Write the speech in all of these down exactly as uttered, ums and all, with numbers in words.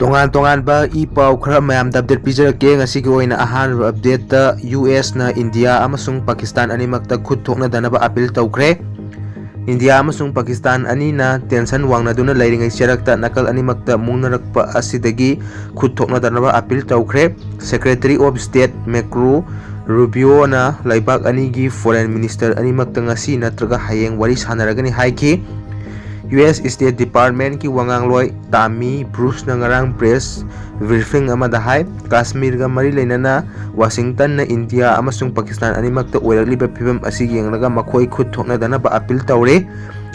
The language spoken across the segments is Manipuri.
ꯇꯣꯉꯥꯟ ꯇꯣꯉꯥꯟꯕ ꯏ ꯄꯥꯎ ꯈꯔ ꯃꯌꯥꯝꯗ ꯑꯞꯗꯦꯠ ꯄꯤꯖꯔꯛꯀꯦ꯫ ꯉꯁꯤꯒꯤ ꯑꯣꯏꯅ ꯑꯍꯥꯟꯕ ꯑꯞꯗꯦꯠꯇ ꯌꯨ ꯑꯦꯁꯅ ꯏꯟꯗꯤꯌꯥ ꯑꯃꯁꯨꯡ ꯄꯥꯀꯤꯁꯇꯥꯟ ꯑꯅꯤꯃꯛꯇ ꯈꯨꯠ ꯊꯣꯛꯅꯗꯅꯕ ꯑꯄꯤꯜ ꯇꯧꯈ꯭ꯔꯦ꯫ ꯏꯟꯗꯤꯌꯥ ꯑꯃꯁꯨꯡ ꯄꯥꯀꯤꯁꯇꯥꯟ ꯑꯅꯤꯅ ꯇꯦꯟꯁꯟ ꯋꯥꯡꯅꯗꯨꯅ ꯂꯩꯔꯤꯉꯩ ꯆꯔꯛꯇ ꯅꯥꯀꯜ ꯑꯅꯤꯃꯛꯇ ꯃꯨꯛꯅꯔꯛꯄ ꯑꯁꯤꯗꯒꯤ ꯈꯨꯠ ꯊꯣꯛꯅꯗꯅꯕ ꯑꯄꯤꯜ ꯇꯧꯈ꯭ꯔꯦ꯫ Secretary of State Marco Rubioꯅ ꯂꯩꯕꯥꯛ ꯑꯅꯤꯒꯤ foreign minister ꯑꯅꯤꯃꯛꯇ ꯉꯁꯤ ꯅꯠꯇ꯭ꯔꯒ ꯍꯌꯦꯡ ꯋꯥꯔꯤ ꯁꯥꯟꯅꯔꯒꯅꯤ ꯍꯥꯏꯈꯤ꯫ ꯌꯨ ꯑꯦꯁ State Departmentꯀꯤ ꯋꯥꯉꯥꯡꯂꯣꯏ ꯇꯥꯃꯤ ꯕ꯭ꯔꯨꯁꯅ ꯉꯔꯥꯡ press briefing ꯑꯃꯗ ꯍꯥꯏ, ꯀꯥꯁꯃꯤꯔꯒ ꯃꯔꯤ ꯂꯩꯅꯅ ꯋꯥꯁꯤꯡꯇꯟꯅ ꯏꯟꯗꯤꯌꯥ ꯑꯃꯁꯨꯡ ꯄꯥꯀꯤꯁꯇꯥꯟ ꯑꯅꯤꯃꯛꯇ ꯑꯣꯏꯔꯛꯂꯤꯕ ꯐꯤꯕꯝ ꯑꯁꯤ ꯌꯦꯡꯂꯒ ꯃꯈꯣꯏ ꯈꯨꯠ ꯊꯣꯛꯅꯗꯅꯕ ꯑꯄꯤꯜ ꯇꯧꯔꯦ꯫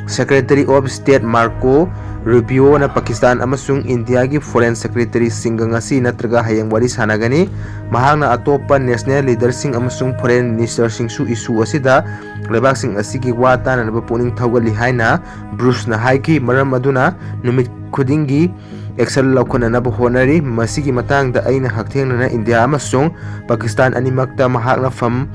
Secretary of State Marco Rubioꯅ ꯄꯥꯀꯤꯁꯇꯥꯟ ꯑꯃꯁꯨꯡ ꯏꯟꯗꯤꯌꯥꯒꯤ foreign secretaryꯁꯤꯡꯒ ꯉꯁꯤ ꯅꯠꯇ꯭ꯔꯒ ꯍꯌꯦꯡ ꯋꯥꯔꯤ ꯁꯥꯟꯅꯒꯅꯤ꯫ ꯃꯍꯥꯛꯅ ꯑꯇꯣꯞꯄ national leaderꯁꯤꯡ ꯑꯃꯁꯨꯡ foreign ministerꯁꯤꯡꯁꯨ issue ꯑꯁꯤꯗ ꯂꯩꯕꯥꯛꯁꯤꯡ ꯑꯁꯤꯒꯤ ꯋꯥ ꯇꯥꯅꯅꯕ ꯄꯨꯛꯅꯤꯡ ꯊꯧꯒꯠꯂꯤ ꯍꯥꯏꯅ ꯕ꯭ꯔꯨꯁꯅ ꯍꯥꯏꯈꯤ꯫ ꯃꯔꯝ ꯑꯗꯨꯅ ꯅꯨꯃꯤꯠ ꯈꯨꯗꯤꯡꯒꯤ action ꯂꯧꯈꯠꯅꯅꯕ ꯍꯣꯠꯅꯔꯤ꯫ ꯃꯁꯤꯒꯤ ꯃꯇꯥꯡꯗ ꯑꯩꯅ ꯍꯛꯊꯦꯡꯅꯅ ꯏꯟꯗꯤꯌꯥ ꯑꯃꯁꯨꯡ ꯄꯥꯀꯤꯁꯇꯥꯟ ꯑꯅꯤꯃꯛꯇ ꯃꯍꯥꯛꯅ ꯐꯝ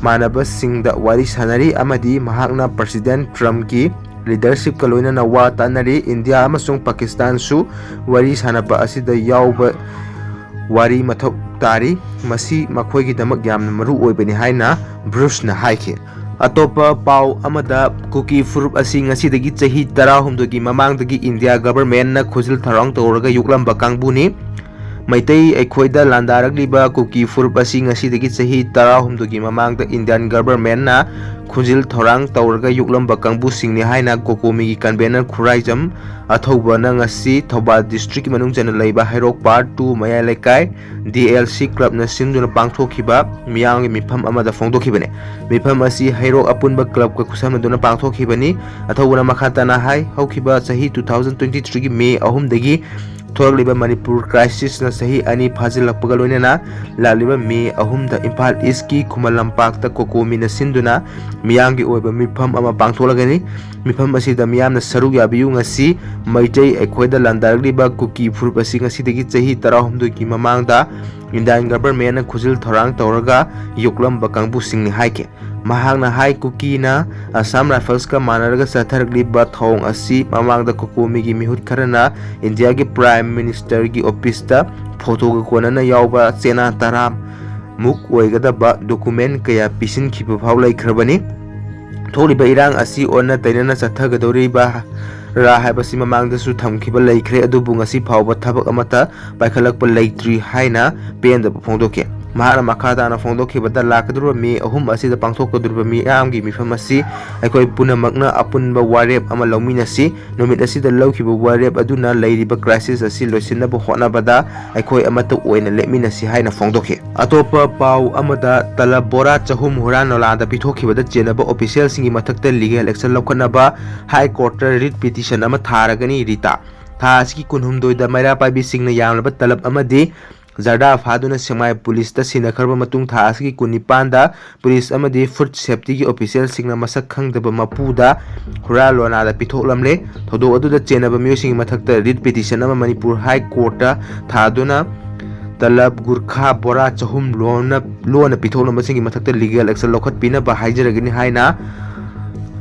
ꯃꯥꯟꯅꯕꯁꯤꯡꯗ ꯋꯥꯔꯤ ꯁꯥꯟꯅꯔꯤ ꯑꯃꯗꯤ ꯃꯍꯥꯛꯅ President Trumpꯀꯤ leadershipꯀ ꯂꯣꯏꯅꯅ ꯋꯥ ꯇꯥꯅꯔꯤ꯫ ꯏꯟꯗꯤꯌꯥ ꯑꯃꯁꯨꯡ ꯄꯥꯀꯤꯁꯇꯥꯟꯁꯨ ꯋꯥꯔꯤ ꯁꯥꯟꯅꯕ ꯑꯁꯤꯗ ꯌꯥꯎꯕ ꯋꯥꯔꯤ ꯃꯊꯧ ꯇꯥꯔꯤ꯫ ꯃꯁꯤ ꯃꯈꯣꯏꯒꯤꯗꯃꯛ ꯌꯥꯝꯅ ꯃꯔꯨ ꯑꯣꯏꯕꯅꯤ ꯍꯥꯏꯅ ꯕ꯭ꯔꯨꯁꯅ ꯍꯥꯏꯈꯤ꯫ ꯑꯇꯣꯞꯄ ꯄꯥꯎ ꯑꯃꯗ, ꯀꯨꯀꯤ ꯐꯨꯔꯨꯞ ꯑꯁꯤ ꯉꯁꯤꯗꯒꯤ ꯆꯍꯤ ꯇꯔꯥꯍꯨꯝꯗꯣꯏꯒꯤ ꯃꯃꯥꯡꯗꯒꯤ ꯏꯟꯗꯤꯌꯥ governmentꯅ ꯈꯨꯖꯤꯜ ꯊꯧꯔꯥꯡ ꯇꯧꯔꯒ ꯌꯣꯛꯂꯝꯕ ꯀꯥꯡꯕꯨꯅꯤ꯫ ꯃꯩꯇꯩ ꯑꯩꯈꯣꯏꯗ ꯂꯥꯟꯗꯥꯔꯛꯂꯤꯕ ꯀꯨꯀꯤ ꯐꯨꯔꯨꯞ ꯑꯁꯤ ꯉꯁꯤꯗꯒꯤ ꯆꯍꯤ ꯇꯔꯥꯍꯨꯝꯗꯣꯏꯒꯤ ꯃꯃꯥꯡꯗ Indian governmentꯅ ꯈꯨꯖꯤꯜ ꯊꯧꯔꯥꯡ ꯇꯧꯔꯒ ꯌꯣꯛꯂꯝꯕ ꯀꯥꯡꯕꯨꯁꯤꯡꯅꯤ ꯍꯥꯏꯅ ꯀꯣꯀꯣꯃꯤꯒꯤ convener ꯈꯨꯔꯥꯏꯖꯝ ꯑꯊꯧꯕꯅ ꯉꯁꯤ ꯊꯧꯕꯥꯜ districtꯀꯤ ꯃꯅꯨꯡ ꯆꯟꯅ ꯂꯩꯕ ꯍꯩꯔꯣꯛ Part Two ꯃꯌꯥꯏ ꯂꯩꯀꯥꯏ D L C clubꯅ ꯁꯤꯟꯗꯨꯅ ꯄꯥꯡꯊꯣꯛꯈꯤꯕ ꯃꯤꯌꯥꯝꯒꯤ ꯃꯤꯐꯝ ꯑꯃꯗ ꯐꯣꯡꯗꯣꯛꯈꯤꯕꯅꯤ꯫ ꯃꯤꯐꯝ ꯑꯁꯤ ꯍꯩꯔꯣꯛ ꯑꯄꯨꯟꯕ clubꯀ ꯈꯨꯠꯁꯝꯅꯗꯨꯅ ꯄꯥꯡꯊꯣꯛꯈꯤꯕꯅꯤ꯫ ꯑꯊꯧꯕꯅ ꯃꯈꯥ ꯇꯥꯅ ꯍꯥꯏ, ꯍꯧꯈꯤꯕ ꯆꯍꯤ two thousand twenty threeꯒꯤ May ꯑꯍꯨꯝꯗꯒꯤ ꯊꯣꯛꯂꯛꯂꯤꯕ ꯃꯅꯤꯄꯨꯔ crisisꯅ ꯆꯍꯤ ꯑꯅꯤ ꯐꯥꯖꯤꯜꯂꯛꯄꯒ ꯂꯣꯏꯅꯅ ꯂꯥꯛꯂꯤꯕ May ꯑꯍꯨꯝꯗ ꯏꯝꯐꯥꯜ Eastꯀꯤ ꯈꯨꯃꯟ ꯂꯝꯄꯥꯛꯇ ꯀꯣꯀꯣꯃꯤꯅ ꯁꯤꯟꯗꯨꯅ ꯃꯤꯌꯥꯝꯒꯤ ꯑꯣꯏꯕ ꯃꯤꯐꯝ ꯑꯃ ꯄꯥꯡꯊꯣꯛꯂꯒꯅꯤ꯫ ꯃꯤꯐꯝ ꯑꯁꯤꯗ ꯃꯤꯌꯥꯝꯅ ꯁꯔꯨꯛ ꯌꯥꯕꯤꯌꯨ꯫ ꯉꯁꯤ ꯃꯩꯇꯩ ꯑꯩꯈꯣꯏꯗ ꯂꯥꯟꯗꯥꯔꯛꯂꯤꯕ ꯀꯨꯀꯤ ꯐꯨꯔꯨꯞ ꯑꯁꯤ ꯉꯁꯤꯗꯒꯤ ꯆꯍꯤ ꯇꯔꯥꯍꯨꯝꯗꯣꯏꯒꯤ ꯃꯃꯥꯡꯗ Indian governmentꯅ ꯈꯨꯖꯤꯜ ꯊꯧꯔꯥꯡ ꯇꯧꯔꯒ ꯌꯣꯛꯂꯝꯕ ꯀꯥꯡꯕꯨꯁꯤꯡꯅꯤ ꯍꯥꯏꯈꯤ꯫ ꯃꯍꯥꯛꯅ ꯍꯥꯏ, ꯀꯨꯀꯤꯅ Assam Riflesꯀ ꯃꯥꯟꯅꯔꯒ ꯆꯠꯊꯔꯛꯂꯤꯕ ꯊꯧꯑꯣꯡ ꯑꯁꯤ ꯃꯃꯥꯡꯗ ꯀꯣꯀꯣꯃꯤꯒꯤ ꯃꯤꯍꯨꯠ ꯈꯔꯅ ꯏꯟꯗꯤꯌꯥꯒꯤ Prime Ministerꯒꯤ officeꯇ photoꯒ ꯀꯣꯟꯅꯅ ꯌꯥꯎꯕ ꯆꯦꯅꯥ ꯇꯔꯥ ꯃꯨꯛ ꯑꯣꯏꯒꯗꯕ document ꯀꯌꯥ ꯄꯤꯁꯤꯟꯈꯤꯕ ꯐꯥꯎ ꯂꯩꯈ꯭ꯔꯕꯅꯤ꯫ ꯊꯣꯛꯂꯤꯕ ꯏꯔꯥꯡ ꯑꯁꯤ ꯑꯣꯟꯅ ꯇꯩꯅꯅ ꯆꯠꯊꯒꯗꯧꯔꯤꯕ꯭ꯔꯥ ꯍꯥꯏꯕꯁꯤ ꯃꯃꯥꯡꯗꯁꯨ ꯊꯝꯈꯤꯕ ꯂꯩꯈ꯭ꯔꯦ, ꯑꯗꯨꯕꯨ ꯉꯁꯤ ꯐꯥꯎꯕ ꯊꯕꯛ ꯑꯃꯠꯇ ꯄꯥꯏꯈꯠꯂꯛꯄ ꯂꯩꯇ꯭ꯔꯤ ꯍꯥꯏꯅ ꯄꯦꯟꯗꯕ ꯐꯣꯡꯗꯣꯛꯈꯤ꯫ ꯃꯍꯥꯛꯅ ꯃꯈꯥ ꯇꯥꯅ ꯐꯣꯡꯗꯣꯛꯈꯤꯕꯗ, ꯂꯥꯛꯀꯗꯧꯔꯤꯕ ꯃꯦ ꯑꯍꯨꯝ ꯑꯁꯤꯗ ꯄꯥꯡꯊꯣꯛꯀꯗꯧꯔꯤꯕ ꯃꯤꯌꯥꯝꯒꯤ ꯃꯤꯐꯝ ꯑꯁꯤ ꯑꯩꯈꯣꯏ ꯄꯨꯝꯅꯃꯛꯅ ꯑꯄꯨꯟꯕ ꯋꯥꯔꯦꯞ ꯑꯃ ꯂꯧꯃꯤꯟꯅꯁꯤ꯫ ꯅꯨꯃꯤꯠ ꯑꯁꯤꯗ ꯂꯧꯈꯤꯕ ꯋꯥꯔꯦꯞ ꯑꯗꯨꯅ ꯂꯩꯔꯤꯕ crisis ꯑꯁꯤ ꯂꯣꯏꯁꯤꯟꯅꯕ ꯍꯣꯠꯅꯕꯗ ꯑꯩꯈꯣꯏ ꯑꯃꯠꯇ ꯑꯣꯏꯅ ꯂꯦꯞꯃꯤꯟꯅꯁꯤ ꯍꯥꯏꯅ ꯐꯣꯡꯗꯣꯛꯈꯤ꯫ ꯑꯇꯣꯞꯄ ꯄꯥꯎ ꯑꯃꯗ, ꯇꯂꯕ ꯕꯣꯔꯥ ꯆꯍꯨꯝ ꯍꯨꯔꯥꯟ ꯂꯣꯅꯥꯗ ꯄꯤꯊꯣꯛꯈꯤꯕꯗ ꯆꯦꯟꯅꯕ officialꯁꯤꯡꯒꯤ ꯃꯊꯛꯇ legal action ꯂꯧꯈꯠꯅꯕ High Courtꯇ writ petition ꯑꯃ ꯊꯥꯔꯒꯅꯤ꯫ ꯔꯤꯇꯥ, ꯊꯥ ꯑꯁꯤꯒꯤ ꯀꯨꯟꯍꯨꯝꯗꯣꯏꯗ ꯃꯩꯔꯥ ꯄꯥꯏꯕꯤꯁꯤꯡꯅ ꯌꯥꯝꯂꯕ ꯇꯂꯕ ꯑꯃꯗꯤ ꯖꯔꯗꯥ ꯐꯥꯗꯨꯅ ꯁꯦꯛꯃꯥꯏ ꯄꯨꯂꯤꯁꯇ ꯁꯤꯟꯅꯈ꯭ꯔꯕ ꯃꯇꯨꯡ, ꯊꯥ ꯑꯁꯤꯒꯤ ꯀꯨꯟꯅꯤꯄꯥꯟꯗ ꯄꯨꯂꯤꯁ ꯑꯃꯗꯤ food safetyꯒꯤ officialꯁꯤꯡꯅ ꯃꯁꯛ ꯈꯪꯗꯕ ꯃꯄꯨꯗ ꯍꯨꯔꯥꯟ ꯂꯣꯅꯥꯗ ꯄꯤꯊꯣꯛꯂꯝꯂꯦ꯫ ꯊꯧꯗꯣꯛ ꯑꯗꯨꯗ ꯆꯦꯟꯅꯕ ꯃꯤꯑꯣꯏꯁꯤꯡꯒꯤ ꯃꯊꯛꯇ writ petition ꯑꯃ ꯃꯅꯤꯄꯨꯔ High Courtꯇ ꯊꯥꯗꯨꯅ ꯇꯂꯕ ꯒꯨꯔꯈꯥ ꯕꯣꯔꯥ ꯆꯍꯨꯝ ꯂꯣꯟꯅ, ꯂꯣꯟꯅ ꯄꯤꯊꯣꯛꯂꯝꯕꯁꯤꯡꯒꯤ ꯃꯊꯛꯇ legal action ꯂꯧꯈꯠꯄꯤꯅꯕ ꯍꯥꯏꯖꯔꯒꯅꯤ ꯍꯥꯏꯅ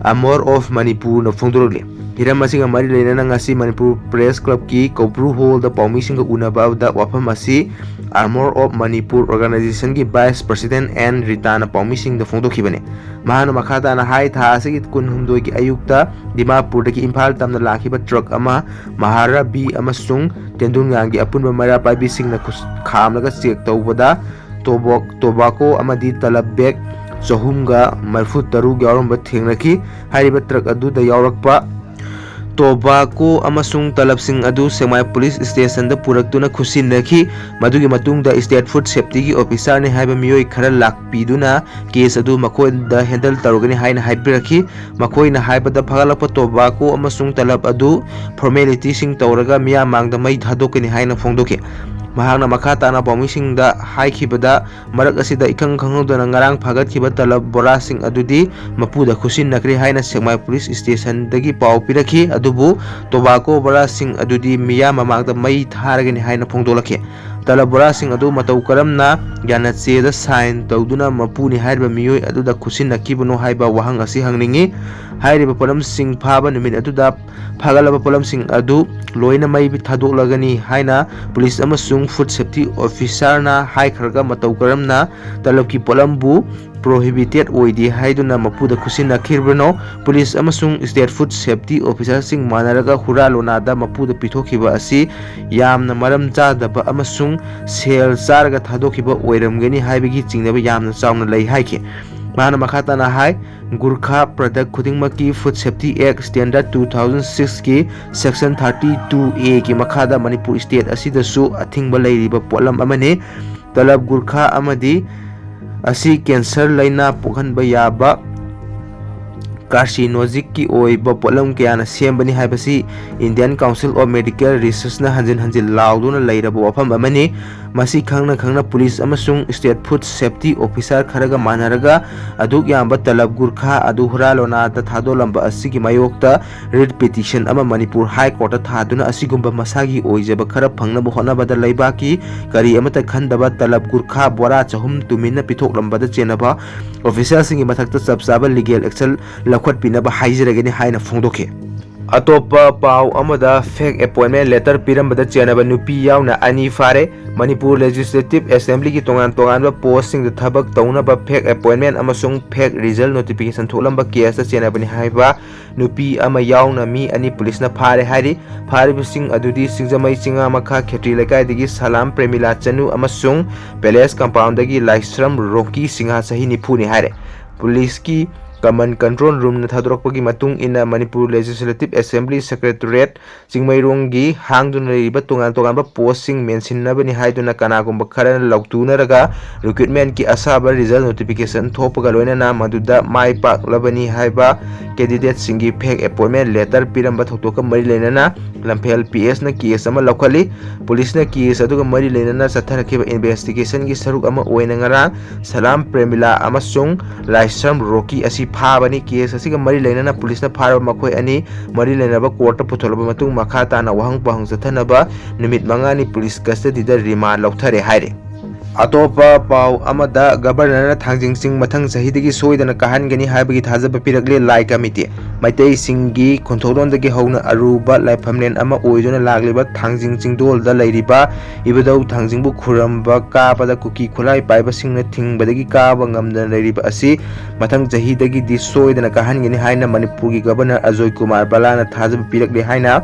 Armour of Manipurꯅ ꯐꯣꯡꯗꯣꯔꯛꯂꯤ꯫ ꯍꯤꯔꯝ ꯑꯁꯤꯒ ꯃꯔꯤ ꯂꯩꯅꯅ ꯉꯁꯤ ꯃꯅꯤꯄꯨꯔ Press Clubꯀꯤ ꯀꯧꯕ꯭ꯔꯨ Hallꯗ ꯄꯥꯎꯃꯤꯁꯤꯡꯒ ꯎꯅꯕꯗ ꯋꯥꯐꯝ ꯑꯁꯤ Armour of Manipur Organizationꯒꯤ Vice President ꯑꯦꯟ ꯔꯤꯇꯥꯅ ꯄꯥꯎꯃꯤꯁꯤꯡꯗ ꯐꯣꯡꯗꯣꯛꯈꯤꯕꯅꯤ꯫ ꯃꯍꯥꯛꯅ ꯃꯈꯥ ꯇꯥꯅ ꯍꯥꯏ, ꯊꯥ ꯑꯁꯤꯒꯤ ꯀꯨꯟꯍꯨꯝꯗꯣꯏꯒꯤ ꯑꯌꯨꯛꯇ ꯗꯤꯃꯥꯄꯨꯔꯗꯒꯤ ꯏꯝꯐꯥꯜ ꯇꯝꯅ ꯂꯥꯛꯈꯤꯕ truck ꯑꯃ ꯃꯍꯥꯔꯥꯕꯤ ꯑꯃꯁꯨꯡ ꯇꯦꯟꯗꯨꯟꯌꯥꯡꯒꯤ ꯑꯄꯨꯟꯕ ꯃꯩꯔꯥ ꯄꯥꯏꯕꯤꯁꯤꯡꯅ ꯈꯨꯠ-, ꯈꯥꯝꯂꯒ check ꯇꯧꯕꯗ ꯇꯣꯕꯣꯛ-, tobacco ꯑꯃꯗꯤ ꯇꯂꯕ bag ꯆꯍꯨꯝꯒ ꯃꯔꯤꯐꯨ ꯇꯔꯨꯛ ꯌꯥꯎꯔꯝꯕ ꯊꯦꯡꯅꯈꯤ꯫ ꯍꯥꯏꯔꯤꯕ truck ꯑꯗꯨꯗ ꯌꯥꯎꯔꯛꯄ tobacco ꯑꯃꯁꯨꯡ ꯇꯂꯕꯁꯤꯡ ꯑꯗꯨ ꯁꯦꯛꯃꯥꯏ police stationꯗ ꯄꯨꯔꯛꯇꯨꯅ ꯈꯨꯠꯁꯤꯟꯅꯈꯤ꯫ ꯃꯗꯨꯒꯤ ꯃꯇꯨꯡꯗ state food safetyꯒꯤ officerꯅꯤ ꯍꯥꯏꯕ ꯃꯤꯑꯣꯏ ꯈꯔ ꯂꯥꯛꯄꯤꯗꯨꯅ case ꯑꯗꯨ ꯃꯈꯣꯏꯗ handle ꯇꯧꯔꯒꯅꯤ ꯍꯥꯏꯅ ꯍꯥꯏꯕꯤꯔꯛꯈꯤ꯫ ꯃꯈꯣꯏꯅ ꯍꯥꯏꯕꯗ, ꯐꯒꯠꯂꯛꯄ tobacco ꯑꯃꯁꯨꯡ ꯇꯂꯕ ꯑꯗꯨ formalityꯁꯤꯡ ꯇꯧꯔꯒ ꯃꯤꯌꯥꯝ ꯃꯥꯡꯗ ꯃꯩ ꯊꯥꯗꯣꯛꯀꯅꯤ ꯍꯥꯏꯅ ꯐꯣꯡꯗꯣꯛꯈꯤ꯫ ꯃꯍꯥꯛꯅ ꯃꯈꯥ ꯇꯥꯅ ꯄꯥꯎꯃꯤꯁꯤꯡꯗ ꯍꯥꯏꯈꯤꯕꯗ, ꯃꯔꯛ ꯑꯁꯤꯗ ꯏꯈꯪ ꯈꯪꯍꯧꯗꯅ ꯉꯔꯥꯡ ꯐꯥꯒꯠꯈꯤꯕ ꯇꯂꯕ ꯕꯣꯔꯥꯁꯤꯡ ꯑꯗꯨꯗꯤ ꯃꯄꯨꯗ ꯈꯨꯠꯁꯤꯟꯅꯈ꯭ꯔꯦ ꯍꯥꯏꯅ ꯁꯦꯛꯃꯥꯏ police stationꯗꯒꯤ ꯄꯥꯎ ꯄꯤꯔꯛꯈꯤ, ꯑꯗꯨꯕꯨ tobacco ꯕꯣꯔꯥꯁꯤꯡ ꯑꯗꯨꯗꯤ ꯃꯤꯌꯥꯝ ꯃꯃꯥꯡꯗ ꯃꯩ ꯊꯥꯔꯒꯅꯤ ꯍꯥꯏꯅ ꯐꯣꯡꯗꯣꯛꯂꯛꯈꯤ꯫ ꯇꯂꯕ ꯕꯣꯔꯥꯁꯤꯡ ꯑꯗꯨ ꯃꯇꯧ ꯀꯔꯝꯅ ꯌꯥꯅꯆꯦꯗ ꯁꯥꯏꯟ ꯇꯧꯗꯨꯅ ꯃꯄꯨꯅꯤ ꯍꯥꯏꯔꯤꯕ ꯃꯤꯑꯣꯏ ꯑꯗꯨꯗ ꯈꯨꯠꯁꯤꯟꯅꯈꯤꯕꯅꯣ ꯍꯥꯏꯕ ꯋꯥꯍꯪ ꯑꯁꯤ ꯍꯪꯅꯤꯡꯏ꯫ ꯍꯥꯏꯔꯤꯕ ꯄꯣꯠꯂꯝꯁꯤꯡ ꯐꯥꯕ ꯅꯨꯃꯤꯠ ꯑꯗꯨꯗ ꯐꯥꯒꯠꯂꯕ ꯄꯣꯠꯂꯝꯁꯤꯡ ꯑꯗꯨ ꯂꯣꯏꯅ ꯃꯩ ꯊꯥꯗꯣꯛꯂꯒꯅꯤ ꯍꯥꯏꯅ ꯄꯨꯂꯤꯁ ꯑꯃꯁꯨꯡ ꯐꯨꯗ ꯁꯦꯐꯇꯤ ꯑꯣꯐꯤꯁꯥꯔꯅ ꯍꯥꯏꯈ꯭ꯔꯒ ꯃꯇꯧ ꯀꯔꯝꯅ ꯇꯂꯕꯀꯤ ꯄꯣꯠꯂꯝꯕꯨ ꯄ꯭ꯔꯣꯍꯤꯕꯤꯇꯦꯠ ꯑꯣꯏꯗꯦ ꯍꯥꯏꯗꯨꯅ ꯃꯄꯨꯗ ꯈꯨꯠꯁꯤꯟꯅꯈꯤꯕꯅꯣ? ꯄꯨꯂꯤꯁ ꯑꯃꯁꯨꯡ ꯁ꯭ꯇꯦꯠ ꯐꯨꯗ ꯁꯦꯐꯇꯤ ꯑꯣꯐꯤꯁꯥꯔꯁꯤꯡ ꯃꯥꯟꯅꯔꯒ ꯍꯨꯔꯥ ꯂꯣꯅꯥꯗ ꯃꯄꯨꯗ ꯄꯤꯊꯣꯛꯈꯤꯕ ꯑꯁꯤ ꯌꯥꯝꯅ ꯃꯔꯝ ꯆꯥꯗꯕ ꯑꯃꯁꯨꯡ ꯁꯦꯜ ꯆꯥꯔꯒ ꯊꯥꯗꯣꯛꯈꯤꯕ ꯑꯣꯏꯔꯝꯒꯅꯤ ꯍꯥꯏꯕꯒꯤ ꯆꯤꯡꯅꯕ ꯌꯥꯝꯅ ꯆꯥꯎꯅ ꯂꯩ ꯍꯥꯏꯈꯤ꯫ ꯃꯍꯥꯛꯅ ꯃꯈꯥ ꯇꯥꯅ ꯍꯥꯏ, ꯒꯨꯔꯈꯥ ꯄ꯭ꯔꯗꯛ ꯈꯨꯗꯤꯡꯃꯛꯀꯤ ꯐꯨꯗ ꯁꯦꯐꯇꯤ ꯑꯦꯛ ꯁ꯭ꯇꯦꯟꯗꯔꯗ ꯇꯨ ꯊꯥꯎꯖꯟ ꯁꯤꯛꯁꯀꯤ ꯁꯦꯛꯁꯟ ꯊꯥꯔꯇꯤ ꯇꯨ ꯑꯦꯒꯤ ꯃꯈꯥꯗ ꯃꯅꯤꯄꯨꯔ ꯁ꯭ꯇꯦꯠ ꯑꯁꯤꯗꯁꯨ ꯑꯊꯤꯡꯕ ꯂꯩꯔꯤꯕ ꯄꯣꯠꯂꯝ ꯑꯃꯅꯤ꯫ ꯇꯂꯕ ꯒꯨꯔꯈꯥ ꯑꯃꯗꯤ ꯑꯁꯤ ꯀꯦꯟꯁꯔ ꯂꯥꯏꯅꯥ ꯄꯣꯛꯍꯟꯕ ꯌꯥꯕ ꯀꯥꯔꯁꯤꯅꯣꯖꯤꯛꯀꯤ ꯑꯣꯏꯕ ꯄꯣꯠꯂꯝ ꯀꯌꯥꯅ ꯁꯦꯝꯕꯅꯤ ꯍꯥꯏꯕꯁꯤ Indian Council of Medical Researchꯅ ꯍꯟꯖꯤꯟ ꯍꯟꯖꯤꯟ ꯂꯥꯎꯗꯨꯅ ꯂꯩꯔꯕ ꯋꯥꯐꯝ ꯑꯃꯅꯤ꯫ ꯃꯁꯤ ꯈꯪꯅ ꯈꯪꯅ ꯄꯨꯂꯤꯁ ꯑꯃꯁꯨꯡ ꯁ꯭ꯇꯦꯠ ꯐꯨꯗ ꯁꯦꯐꯇꯤ ꯑꯣꯐꯤꯁꯥꯔ ꯈꯔꯒ ꯃꯥꯟꯅꯔꯒ ꯑꯗꯨꯛ ꯌꯥꯝꯕ ꯇꯂꯕ ꯒꯨꯔꯈꯥ ꯑꯗꯨ ꯍꯨꯔꯥ ꯂꯣꯅꯥꯗ ꯊꯥꯗꯣꯛꯂꯝꯕ ꯑꯁꯤꯒꯤ ꯃꯥꯌꯣꯛꯇ ꯔꯤꯠ ꯄꯤꯇꯤꯁꯟ ꯑꯃ ꯃꯅꯤꯄꯨꯔ ꯍꯥꯏ ꯀꯣꯔꯠꯇ ꯊꯥꯗꯨꯅ ꯑꯁꯤꯒꯨꯝꯕ ꯃꯁꯥꯒꯤ ꯑꯣꯏꯖꯕ ꯈꯔ ꯐꯪꯅꯕ ꯍꯣꯠꯅꯕꯗ ꯂꯩꯕꯥꯛꯀꯤ ꯀꯔꯤ ꯑꯃꯠꯇ ꯈꯟꯗꯕ ꯇꯂꯕ ꯒꯨꯔꯈꯥ ꯕꯣꯔꯥ ꯆꯍꯨꯝ ꯇꯨꯃꯤꯟꯅ ꯄꯤꯊꯣꯛꯂꯝꯕꯗ ꯆꯦꯟꯅꯕ ꯑꯣꯐꯤꯁꯥꯔꯁꯤꯡꯒꯤ ꯃꯊꯛꯇ ꯆꯞ ꯆꯥꯕ ꯂꯤꯒꯦꯜ ꯑꯦꯛꯁꯟ ꯂꯧꯈꯠꯄꯤꯅꯕ ꯍꯥꯏꯖꯔꯒꯅꯤ ꯍꯥꯏꯅ ꯐꯣꯡꯗꯣꯛꯈꯤ꯫ ꯑꯇꯣꯞꯄ ꯄꯥꯎ ꯑꯃꯗ, ꯐꯦꯛ ꯑꯦꯄꯣꯏꯟꯃꯦꯟ ꯂꯦꯇꯔ ꯄꯤꯔꯝꯕꯗ ꯆꯦꯟꯅꯕ ꯅꯨꯄꯤ ꯌꯥꯎꯅ ꯑꯅꯤ ꯐꯥꯔꯦ꯫ ꯃꯅꯤꯄꯨꯔ ꯂꯦꯖꯤꯁꯂꯦꯇꯤꯚ ꯑꯦꯁꯦꯝꯕ꯭ꯂꯤꯒꯤ ꯇꯣꯉꯥꯟ ꯇꯣꯉꯥꯟꯕ ꯄꯣꯁꯁꯤꯡꯗ ꯊꯕꯛ ꯇꯧꯅꯕ ꯐꯦꯛ ꯑꯦꯄꯣꯏꯟꯃꯦꯟ ꯑꯃꯁꯨꯡ ꯐꯦꯛ ꯔꯤꯖꯜ ꯅꯣꯇꯤꯐꯤꯀꯦꯁꯟ ꯊꯣꯛꯂꯝꯕ ꯀꯦꯁꯇ ꯆꯦꯟꯅꯕꯅꯤ ꯍꯥꯏꯕ ꯅꯨꯄꯤ ꯑꯃ ꯌꯥꯎꯅ ꯃꯤ ꯑꯅꯤ ꯄꯨꯂꯤꯁꯅ ꯐꯥꯔꯦ ꯍꯥꯏꯔꯤ꯫ ꯐꯥꯔꯤꯕꯁꯤꯡ ꯑꯗꯨꯗꯤ ꯁꯤꯡꯖꯃꯩ ꯆꯤꯡꯉꯥꯃꯈꯥ ꯈꯦꯇ꯭ꯔꯤ ꯂꯩꯀꯥꯏꯗꯒꯤ ꯁꯂꯥꯝ ꯄ꯭ꯔꯦꯃꯤꯂꯥ ꯆꯅꯨ ꯑꯃꯁꯨꯡ ꯄꯦꯂꯦꯁ ꯀꯝꯄꯥꯎꯟꯗꯒꯤ ꯂꯥꯏꯁ꯭ꯔꯝ ꯔꯣꯀꯤ ꯁꯤꯡꯍ, ꯆꯍꯤ ꯅꯤꯐꯨꯅꯤ ꯍꯥꯏꯔꯦ꯫ ꯄꯨꯂꯤꯁꯀꯤ ꯀꯃꯟ ꯀꯟꯇ꯭ꯔꯣꯜ ꯔꯨꯝꯅ ꯊꯥꯗꯣꯔꯛꯄꯒꯤ ꯃꯇꯨꯡ ꯏꯟꯅ ꯃꯅꯤꯄꯨꯔ ꯂꯦꯖꯤꯁꯂꯦꯇꯤꯚ ꯑꯦꯁꯦꯝꯕ꯭ꯂꯤ ꯁꯦꯀ꯭ꯔꯦꯇꯔꯤꯌꯦꯠ ꯆꯤꯡꯃꯩꯔꯣꯡꯒꯤ ꯍꯥꯡꯗꯨꯅ ꯂꯩꯔꯤꯕ ꯇꯣꯉꯥꯟ ꯇꯣꯉꯥꯟꯕ ꯄꯣꯁꯁꯤꯡ ꯃꯦꯟꯁꯤꯟꯅꯕꯅꯤ ꯍꯥꯏꯗꯨꯅ ꯀꯅꯥꯒꯨꯝꯕ ꯈꯔꯅ ꯂꯥꯎꯊꯣꯛꯅꯔꯒ ꯔꯤꯀ꯭ꯔꯨꯠꯃꯦꯟꯠꯀꯤ ꯑꯁꯥꯕ ꯔꯤꯖꯜ ꯅꯣꯇꯤꯐꯤꯀꯦꯁꯟ ꯊꯣꯛꯄꯒ ꯂꯣꯏꯅꯅ ꯃꯗꯨꯗ ꯃꯥꯏ ꯄꯥꯛꯂꯕꯅꯤ ꯍꯥꯏꯕ ꯀꯦꯟꯗꯤꯗꯦꯠꯁꯤꯡꯒꯤ ꯐꯦꯛ ꯑꯦꯄꯣꯏꯟꯃꯦꯟꯠ ꯂꯦꯇꯔ ꯄꯤꯔꯝꯕ ꯊꯧꯗꯣꯛꯀ ꯃꯔꯤ ꯂꯩꯅꯅ ꯂꯝꯐꯦꯜ ꯄꯤ ꯑꯦꯁꯅ ꯀꯦꯁ ꯑꯃ ꯂꯧꯈꯠꯂꯤ꯫ ꯄꯨꯂꯤꯁꯅ ꯀꯦꯁ ꯑꯗꯨꯒ ꯃꯔꯤ ꯂꯩꯅꯅ ꯆꯠꯊꯔꯛꯈꯤꯕ ꯏꯟꯚꯦꯁꯇꯤꯒꯦꯁꯟꯒꯤ ꯁꯔꯨꯛ ꯑꯃ ꯑꯣꯏꯅ ꯉꯔꯥꯡ ꯁꯂꯥꯝ ꯄ꯭ꯔꯦꯃꯤꯂꯥ ꯑꯃꯁꯨꯡ ꯂꯥꯏꯁ꯭ꯔꯝ ꯔꯣꯀꯤ ꯑꯁꯤ ꯐꯥꯕꯅꯤ꯫ ꯀꯦꯁ ꯑꯁꯤꯒ ꯃꯔꯤ ꯂꯩꯅꯅ ꯄꯨꯂꯤꯁꯅ ꯐꯥꯔꯕ ꯃꯈꯣꯏ ꯑꯅꯤ ꯃꯔꯤ ꯂꯩꯅꯕ ꯀꯣꯔꯠꯇ ꯄꯨꯊꯣꯛꯂꯕ ꯃꯇꯨꯡ ꯃꯈꯥ ꯇꯥꯅ ꯋꯥꯍꯪ ꯄꯥꯎꯍꯪ ꯆꯠꯊꯅꯕ ꯅꯨꯃꯤꯠ ꯃꯉꯥꯅꯤ ꯄꯨꯂꯤꯁ ꯀꯁꯇꯗꯤꯗ ꯔꯤꯃꯥꯟ ꯂꯧꯊꯔꯦ ꯍꯥꯏꯔꯦ꯫ ꯑꯇꯣꯞꯄ ꯄꯥꯎ ꯑꯃꯗ, ꯒꯕꯔꯅꯔꯅ ꯊꯥꯡꯖꯤꯡ ꯆꯤꯡ ꯃꯊꯪ ꯆꯍꯤꯗꯒꯤ ꯁꯣꯏꯗꯅ ꯀꯥꯍꯟꯒꯅꯤ ꯍꯥꯏꯕꯒꯤ ꯊꯥꯖꯕ ꯄꯤꯔꯛꯂꯦ ꯂꯥꯏ ꯀꯃꯤꯇꯤ꯫ ꯃꯩꯇꯩꯁꯤꯡꯒꯤ ꯈꯣꯟꯊꯣꯛꯂꯣꯟꯗꯒꯤ ꯍꯧꯅ ꯑꯔꯨꯕ ꯂꯥꯏꯐꯝꯂꯦꯟ ꯑꯃ ꯑꯣꯏꯗꯨꯅ ꯂꯥꯛꯂꯤꯕ ꯊꯥꯡꯖꯤꯡ ꯆꯤꯡꯗꯣꯜꯗ ꯂꯩꯔꯤꯕ ꯏꯕꯨꯙꯧ ꯊꯥꯡꯖꯤꯡꯕꯨ ꯈꯨꯔꯨꯝꯕ ꯀꯥꯕꯗ ꯀꯨꯀꯤ ꯈꯨꯠꯂꯥꯏ ꯄꯥꯏꯕꯁꯤꯡꯅ ꯊꯤꯡꯕꯗꯒꯤ ꯀꯥꯕ ꯉꯝꯗꯅ ꯂꯩꯔꯤꯕ ꯑꯁꯤ ꯃꯊꯪ ꯆꯍꯤꯗꯒꯤꯗꯤ ꯁꯣꯏꯗꯅ ꯀꯥꯍꯟꯒꯅꯤ ꯍꯥꯏꯅ ꯃꯅꯤꯄꯨꯔꯒꯤ ꯒꯕꯔꯅꯔ ꯑꯖꯣꯏ ꯀꯨꯃꯥꯔ ꯕꯂꯥꯅ ꯊꯥꯖꯕ ꯄꯤꯔꯛꯂꯦ ꯍꯥꯏꯅ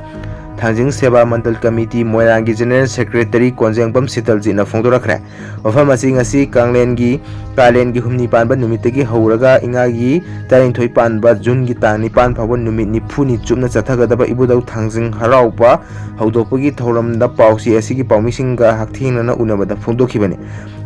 ꯊꯥꯡꯖꯤꯡ ꯁꯦꯕꯥ ꯃꯟꯗꯜ ꯀꯃꯤꯇꯤ ꯃꯣꯏꯔꯥꯡꯒꯤ ꯖꯦꯅꯔꯦꯜ ꯁꯦꯀ꯭ꯔꯦꯇꯔꯤ ꯀꯣꯟꯖꯦꯡꯕꯝ ꯁꯤꯇꯜꯖꯤꯠꯅ ꯐꯣꯡꯗꯣꯔꯛꯈ꯭ꯔꯦ꯫ ꯃꯐꯝ ꯑꯁꯤ ꯉꯁꯤ ꯀꯥꯡꯂꯦꯟꯒꯤ, ꯀꯥꯂꯦꯟꯒꯤ ꯍꯨꯝꯅꯤ ꯄꯥꯟꯕ ꯅꯨꯃꯤꯠꯇꯒꯤ ꯍꯧꯔꯒ ꯏꯉꯥꯒꯤ ꯇꯔꯥꯅꯤꯊꯣꯏ ꯄꯥꯟꯕ ꯖꯨꯟꯒꯤ ꯇꯥꯡ ꯅꯤꯄꯥꯟ ꯐꯥꯎꯕ ꯅꯨꯃꯤꯠ ꯅꯤꯐꯨꯅꯤ ꯆꯨꯞꯅ ꯆꯠꯊꯒꯗꯕ ꯏꯕꯨꯙꯧ ꯊꯥꯡꯖꯤꯡ ꯍꯔꯥꯎꯕ ꯍꯧꯗꯣꯛꯄꯒꯤ ꯊꯧꯔꯝꯗ ꯄꯥꯎꯆꯦ ꯑꯁꯤꯒꯤ ꯄꯥꯎꯃꯤꯁꯤꯡꯒ ꯍꯛꯊꯦꯡꯅꯅ ꯎꯅꯕꯗ ꯐꯣꯡꯗꯣꯛꯈꯤꯕꯅꯤ꯫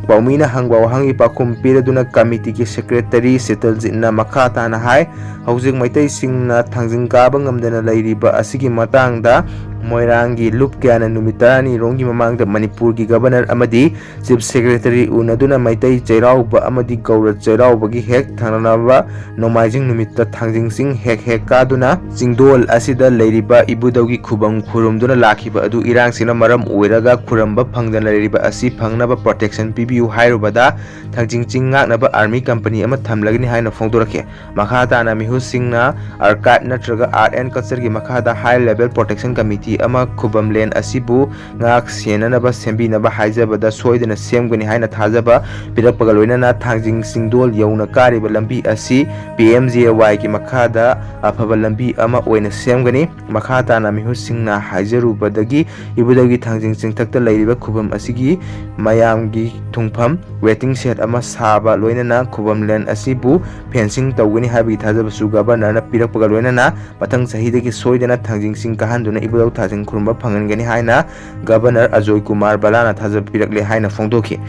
ꯄꯥꯎꯃꯤꯅ ꯍꯪꯕ ꯋꯥꯍꯪꯒꯤ ꯄꯥꯎꯈꯨꯝ ꯄꯤꯔꯗꯨꯅ ꯀꯃꯤꯇꯤꯒꯤ ꯁꯦꯀ꯭ꯔꯦꯇꯔꯤ ꯁꯤꯇꯜꯖꯤꯠꯅ ꯃꯈꯥ ꯇꯥꯅ ꯍꯥꯏ, ꯍꯧꯖꯤꯛ ꯃꯩꯇꯩꯁꯤꯡꯅ ꯊꯥꯡꯖꯤꯡ ꯀꯥꯕ ꯉꯝꯗꯅ ꯂꯩꯔꯤꯕ ꯑꯁꯤꯒꯤ ꯃꯇꯥꯡꯗ ꯃꯣꯏꯔꯥꯡꯒꯤ ꯂꯨꯞ ꯀꯌꯥꯅ ꯅꯨꯃꯤꯠ ꯇꯔꯥꯅꯤꯔꯣꯝꯒꯤ ꯃꯃꯥꯡꯗ ꯃꯅꯤꯄꯨꯔꯒꯤ ꯒꯕꯔꯅꯔ ꯑꯃꯗꯤ ꯆꯤꯐ ꯁꯦꯀ꯭ꯔꯦꯇꯔꯤ ꯎꯅꯗꯨꯅ ꯃꯩꯇꯩ ꯆꯩꯔꯥꯎꯕ ꯑꯃꯗꯤ ꯒꯧꯔ ꯆꯩꯔꯥꯎꯕꯒꯤ ꯍꯦꯛ ꯊꯪꯅꯅꯕ ꯅꯣꯡꯃꯥꯏꯖꯤꯡ ꯅꯨꯃꯤꯠꯇ ꯊꯥꯡꯖꯤꯡ ꯆꯤꯡ ꯍꯦꯛ ꯍꯦꯛ ꯀꯥꯗꯨꯅ ꯆꯤꯡꯗꯣꯜ ꯑꯁꯤꯗ ꯂꯩꯔꯤꯕ ꯏꯕꯨꯙꯧꯒꯤ ꯈꯨꯕꯝ ꯈꯨꯔꯨꯝꯗꯨꯅ ꯂꯥꯛꯈꯤꯕ ꯑꯗꯨ ꯏꯔꯥꯡꯁꯤꯅ ꯃꯔꯝ ꯑꯣꯏꯔꯒ ꯈꯨꯔꯝꯕ ꯐꯪꯗꯅ ꯂꯩꯔꯤꯕ ꯑꯁꯤ ꯐꯪꯅꯕ ꯄ꯭ꯔꯣꯇꯦꯛꯁꯟ ꯄꯤꯕꯤꯌꯨ ꯍꯥꯏꯔꯨꯕꯗ ꯊꯥꯡꯖꯤꯡ ꯆꯤꯡ ꯉꯥꯛꯅꯕ ꯑꯥꯔꯃꯤ ꯀꯝꯄꯅꯤ ꯑꯃ ꯊꯝꯂꯒꯅꯤ ꯍꯥꯏꯅ ꯐꯣꯡꯗꯣꯔꯛꯈꯤ꯫ ꯃꯈꯥ ꯇꯥꯅ ꯃꯤꯍꯨꯠꯁꯤꯡꯅ ꯑꯥꯔꯀꯥꯏꯚ ꯅꯠꯇ꯭ꯔꯒ ꯑꯥꯔꯠ ꯑꯦꯟ ꯀꯜꯆꯔꯒꯤ ꯃꯈꯥꯗ ꯍꯥꯏ ꯂꯦꯚꯦꯜ ꯄ꯭ꯔꯣꯇꯦꯛꯁꯟ ꯀꯃꯤꯇꯤ ꯑꯃ ꯈꯨꯕꯝꯂꯦꯟ ꯑꯁꯤꯕꯨ ꯉꯥꯛ ꯁꯦꯟꯅꯅꯕ ꯁꯦꯝꯕꯤꯅꯕ ꯍꯥꯏꯖꯕꯗ ꯁꯣꯏꯗꯅ ꯁꯦꯝꯒꯅꯤ ꯍꯥꯏꯅ ꯊꯥꯖꯕ ꯄꯤꯔꯛꯄꯒ ꯂꯣꯏꯅꯅ ꯊꯥꯡꯖꯤꯡ ꯆꯤꯡꯗꯣꯜ ꯌꯧꯅ ꯀꯥꯔꯤꯕ ꯂꯝꯕꯤ ꯑꯁꯤ ꯄꯤ ꯑꯦꯝ ꯖꯤ ꯑꯦ ꯋꯥꯏꯒꯤ ꯃꯈꯥꯗ ꯑꯐꯕ ꯂꯝꯕꯤ ꯑꯃ ꯑꯣꯏꯅ ꯁꯦꯝꯒꯅꯤ꯫ ꯃꯈꯥ ꯇꯥꯅ ꯃꯤꯍꯨꯠꯁꯤꯡꯅ ꯍꯥꯏꯖꯔꯨꯕꯗꯒꯤ ꯏꯕꯨꯙꯧꯒꯤ ꯊꯥꯡꯖꯤꯡ ꯆꯤꯡꯊꯛꯇ ꯂꯩꯔꯤꯕ ꯈꯨꯕꯝ ꯑꯁꯤꯒꯤ ꯃꯌꯥꯝꯒꯤ ꯊꯨꯡꯐꯝ ꯋꯦꯇꯤꯡ ꯁꯦꯗ ꯑꯃ ꯁꯥꯕ ꯂꯣꯏꯅꯅ ꯈꯨꯕꯝꯂꯦꯟ ꯑꯁꯤꯕꯨ ꯐꯦꯟꯁꯤꯡ ꯇꯧꯒꯅꯤ ꯍꯥꯏꯕꯒꯤ ꯊꯥꯖꯕꯁꯨ ꯒꯕꯔꯅꯔꯅ ꯄꯤꯔꯛꯄꯒ ꯂꯣꯏꯅꯅ ꯃꯊꯪ ꯆꯍꯤꯗꯒꯤ ꯁꯣꯏꯗꯅ ꯊꯥꯡꯖꯤꯡ ꯆꯤꯡ ꯀꯥꯍꯟꯗꯨꯅ ꯏꯕꯨꯙꯧ ꯊꯥꯡꯖꯤꯡ ꯈꯨꯔꯨꯝꯕ ꯐꯪꯍꯟꯒꯅꯤ ꯍꯥꯏꯅ ꯒꯕꯔꯅꯔ ꯑꯖꯣꯏ ꯀꯨꯃꯥꯔ ꯕꯂꯥꯅ ꯊꯥꯖꯕ ꯄꯤꯔꯛꯂꯦ ꯍꯥꯏꯅ ꯐꯣꯡꯗꯣꯛꯈꯤ꯫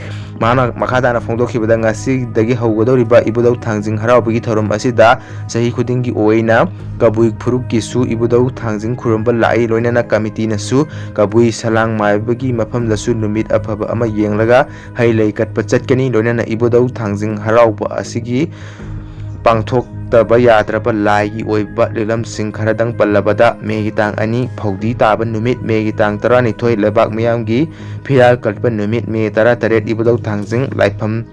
ꯃꯍꯥꯛꯅ ꯃꯈꯥ ꯇꯥꯅ ꯐꯣꯡꯗꯣꯛꯈꯤꯕꯗ, ꯉꯁꯤꯗꯒꯤ ꯍꯧꯒꯗꯧꯔꯤꯕ ꯏꯕꯨꯙꯧ ꯊꯥꯡꯖꯤꯡ ꯍꯔꯥꯎꯕꯒꯤ ꯊꯧꯔꯝ ꯑꯁꯤꯗ ꯆꯍꯤ ꯈꯨꯗꯤꯡꯒꯤ ꯑꯣꯏꯅ ꯀꯕꯨꯏ ꯐꯨꯔꯨꯞꯀꯤꯁꯨ ꯏꯕꯨꯙꯧ ꯊꯥꯡꯖꯤꯡ ꯈꯨꯔꯨꯝꯕ ꯂꯥꯛꯏ꯫ ꯂꯣꯏꯅꯅ ꯀꯃꯤꯇꯤꯅꯁꯨ ꯀꯕꯨꯏ ꯁꯂꯥꯡ ꯃꯥꯏꯕꯒꯤ ꯃꯐꯝꯗꯁꯨ ꯅꯨꯃꯤꯠ ꯑꯐꯕ ꯑꯃ ꯌꯦꯡꯂꯒ ꯍꯩ ꯂꯩ ꯀꯠꯄ ꯆꯠꯀꯅꯤ꯫ ꯂꯣꯏꯅꯅ ꯏꯕꯨꯙꯧ ꯊꯥꯡꯖꯤꯡ ꯍꯔꯥꯎꯕ ꯑꯁꯤꯒꯤ ꯄꯥꯡꯊꯣꯛꯇꯕ ꯌꯥꯗ꯭ꯔꯕ ꯂꯥꯏꯒꯤ ꯑꯣꯏꯕ ꯂꯤꯂꯝꯁꯤꯡ ꯈꯔꯗꯪ ꯄꯜꯂꯕꯗ, ꯃꯦꯒꯤ ꯇꯥꯡ ꯑꯅꯤ, ꯐꯧꯗꯤ ꯇꯥꯕ ꯅꯨꯃꯤꯠ, ꯃꯦꯒꯤ ꯇꯥꯡ ꯇꯔꯥꯅꯤꯊꯣꯏ, ꯂꯩꯕꯥꯛ ꯃꯤꯌꯥꯝꯒꯤ ꯐꯤꯔꯥꯜ ꯀꯠꯄ ꯅꯨꯃꯤꯠ, ꯃꯦ ꯇꯔꯥꯇꯔꯦꯠ, ꯏꯕꯨꯙꯧ ꯊꯥꯡꯖꯤꯡ ꯂꯥꯏꯐꯝ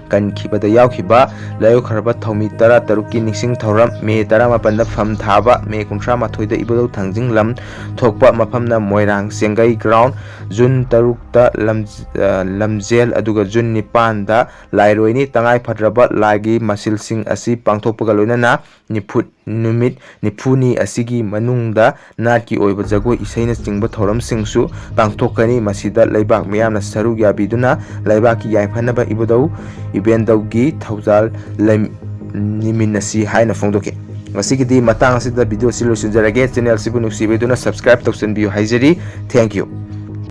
ꯀꯟꯈꯤꯕꯗ ꯌꯥꯎꯈꯤꯕ ꯂꯥꯏꯑꯣꯏꯈ꯭ꯔꯕ ꯊꯧꯃꯤ ꯇꯔꯥꯇꯔꯨꯛꯀꯤ ꯅꯤꯡꯁꯤꯡ ꯊꯧꯔꯝ, ꯃꯦ ꯇꯔꯥꯃꯥꯄꯟꯗ ꯐꯝ ꯊꯥꯕ, ꯃꯦ ꯀꯨꯟꯊ꯭ꯔꯥ ꯃꯥꯊꯣꯏꯗ ꯏꯕꯨꯙꯧ ꯊꯥꯡꯖꯤꯡ ꯂꯝ ꯊꯣꯛꯄ ꯃꯐꯝꯅ ꯃꯣꯏꯔꯥꯡ ꯆꯦꯡꯒꯩ ꯒ꯭ꯔꯥꯎꯟ, ꯖꯨꯟ ꯇꯔꯨꯛꯇ ꯂꯝ-, ꯑ, ꯂꯝꯖꯦꯜ, ꯑꯗꯨꯒ ꯖꯨꯟ ꯅꯤꯄꯥꯟꯗ ꯂꯥꯏꯔꯣꯏꯅꯤ꯫ ꯇꯉꯥꯏ ꯐꯗ꯭ꯔꯕ ꯂꯥꯏꯒꯤ ꯃꯁꯤꯜꯁꯤꯡ ꯑꯁꯤ ꯄꯥꯡꯊꯣꯛꯄꯒ ꯂꯣꯏꯅꯅ ꯅꯤꯐꯨ, ꯅꯨꯃꯤꯠ ꯅꯤꯐꯨꯅꯤ ꯑꯁꯤꯒꯤ ꯃꯅꯨꯡꯗ ꯅꯥꯠꯀꯤ ꯑꯣꯏꯕ ꯖꯒꯣꯏ ꯏꯁꯩꯅꯆꯤꯡꯕ ꯊꯧꯔꯝꯁꯤꯡꯁꯨ ꯄꯥꯡꯊꯣꯛꯀꯅꯤ꯫ ꯃꯁꯤꯗ ꯂꯩꯕꯥꯛ ꯃꯤꯌꯥꯝꯅ ꯁꯔꯨꯛ ꯌꯥꯕꯤꯗꯨꯅ ꯂꯩꯕꯥꯛꯀꯤ ꯌꯥꯏꯐꯅꯕ ꯏꯕꯨꯙꯧ ꯏꯕꯦꯟꯗꯧꯒꯤ ꯊꯧꯖꯥꯜ ꯂꯩ-, ꯅꯤꯃꯤꯟꯅꯁꯤ ꯍꯥꯏꯅ ꯐꯣꯡꯗꯣꯛꯈꯤ꯫ ꯉꯁꯤꯒꯤꯗꯤ ꯃꯇꯥꯡ ꯑꯁꯤꯗ ꯚꯤꯗꯤꯑꯣ ꯑꯁꯤ ꯂꯣꯏꯁꯤꯟꯖꯔꯒꯦ꯫ ꯆꯦꯅꯦꯜ ꯑꯁꯤꯕꯨ ꯅꯨꯡꯁꯤꯕꯤꯗꯨꯅ subscribe ꯇꯧꯁꯤꯟꯕꯤꯌꯨ ꯍꯥꯏꯖꯔꯤ꯫ Thank you꯫